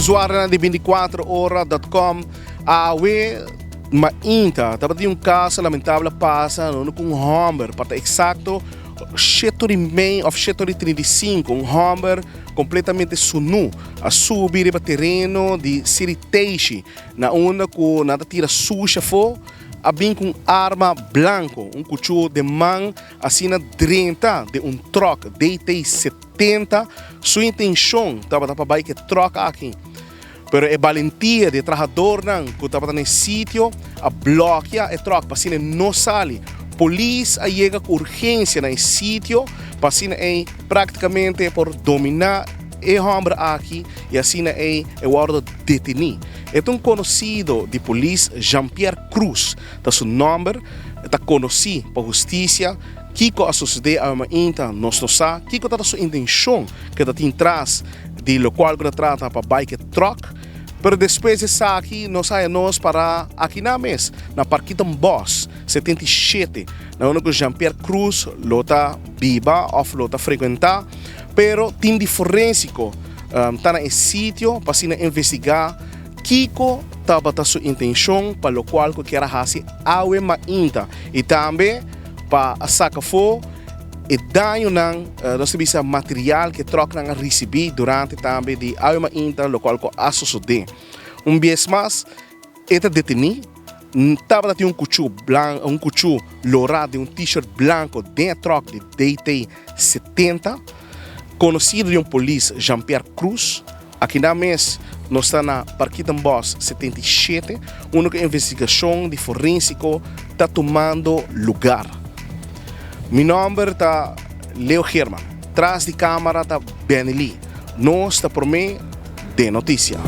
Usuarionan di 24ora.com awe mainta tabatin un caso lamentable a pasa unda cu un homber, pa ta exacto shete ora y mei of shete ora y 35, un homber completamente sunu a subi riba tereno di Siriteshi na unda cu nan ta tira sushi afo, a bin cu un arma blanco, un cuchu den man, asina drenta den un truck DT 70. Su intencion tabata pa bay cu e truck aki, pero e balentia di e trahadornan cu tabata na e sitio a blokia e truck pa asina e no sali. Polis a yega cu urgencia na e sitio pa asina ey practicamente por domina e homber aki y asina ey e wordo deteni. E ta un conocido di polis, Jean Pierre Cruz ta su nomber, e ta conoci pa husticia. Kico a sucede awe mainta nos no sa, kico ta su intencion cu e ta tin tras di locual cu ta trata pa bay cu e truck, pero despues di esaki nos haya nos para aki nan mes na Parkietenbos 77 na unda cu Jean Pierre Cruz lo ta biba of lo ta frecuenta, pero team di forensico ta na e sitio pa asina investiga kico tabata su intencion pa locual cu kier a haci awe mainta y tambe pa a saca afo e dañonan, nos ta bisa material cu e trucknan a ricibi durante tambe di awe mainta locual cu a sosode. Un bies mas e ta deteni. Tabata tin un kuchú blan, un kuchú lorá den un t-shirt blanko den e tròk di DT 70, konosido di un polis Jean Pierre Cruz. Akinan mes nos ta na Parkietenbos 77, unda ku investigashon di forensiko ta tumando lugar. Mi nòmber ta Leo Geerman, tras di kámara ta Benny Lee. Nos ta promé den notisia.